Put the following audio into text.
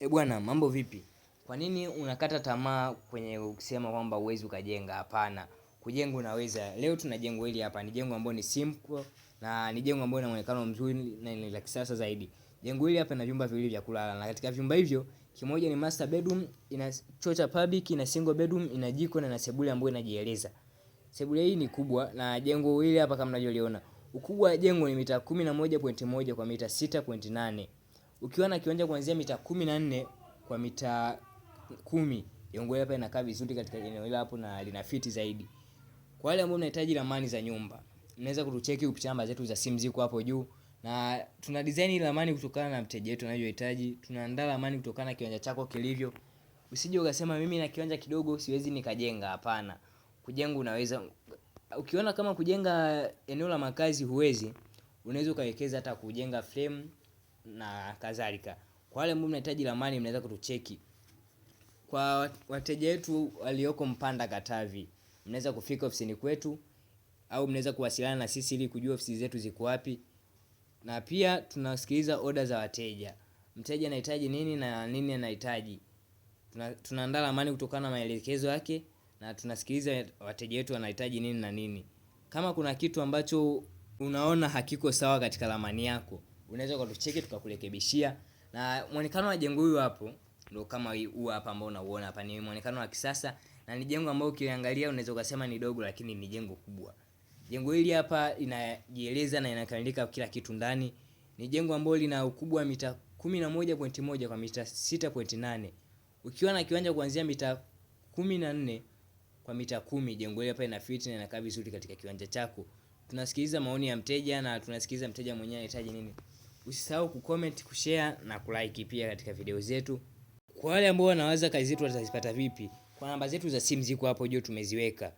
E bwana, mambo vipi? Kwa nini unakata tamaa kwenye kusema kwamba huwezi ukajenga? Hapana, kujenga unaweza. Leo tuna jengo hili hapa, ni jengo ambalo ni simple na ni jengo ambalo lina muonekano mzuri na ni la kisasa zaidi. Jengo hili hapa lina vyumba viwili vya kulala, na katika vyumba hivyo kimoja ni master bedroom, ina choo cha public, ina single bedroom, ina jiko na ina sebule ambayo inajieleza. Sebule hii ni kubwa na jengo hili hapa kama mnavyoliona, ukubwa wa jengo ni mita 11.1 kwa mita 6.8. Ukiwa na kiwanja kuanzia mita 14 kwa mita 10, jengo hili hapa inakaa vizuri katika eneo hili hapo na lina fiti zaidi. Kwa wale ambao mnahitaji ramani za nyumba, mnaweza kutucheki kupitia namba zetu za simu ziko hapo juu, na tuna design ramani kutokana na mteja wetu anavyohitaji. Tunaandaa ramani kutokana na kiwanja chako kilivyo. Usije ukasema mimi na kiwanja kidogo siwezi nikajenga. Hapana, kujenga unaweza. Ukiona kama kujenga eneo la makazi huwezi, unaweza ukawekeza hata kujenga frame na kadhalika. Kwa wale ambao mnahitaji ramani, mnaweza kutucheki. Kwa wateja wetu walioko Mpanda Katavi, mnaweza kufika ofisini kwetu au mnaweza kuwasiliana na sisi ili kujua ofisi zetu ziko wapi. Na pia tunasikiliza oda za wateja, mteja anahitaji nini na nini anahitaji. Tunaandaa ramani kutokana na maelekezo yake na tunasikiliza wateja wetu wanahitaji nini na nini. Kama kuna kitu ambacho unaona hakiko sawa katika ramani yako, unaweza ukatucheki tukakurekebishia. Na muonekano wa jengo huyu hapo ndio kama huu hapa ambao unauona hapa, ni muonekano wa kisasa na ni jengo ambalo ukiangalia unaweza ukasema ni dogo, lakini ni jengo kubwa. Jengo hili hapa linajieleza na inakamilika kila kitu ndani. Ni jengo ambalo lina ukubwa wa mita 11.1 kwa mita 6.8. Ukiwa na kiwanja kuanzia mita 14 kwa mita 10, jengo hili hapa ina fit na inakaa vizuri katika kiwanja chako. Tunasikiliza maoni ya mteja na tunasikiliza mteja mwenyewe anahitaji nini. Usisahau kucomment, kushare na kulike pia katika video zetu. Kwa wale ambao wanawaza kazi zetu watazipata vipi, kwa namba zetu za simu ziko hapo juu tumeziweka.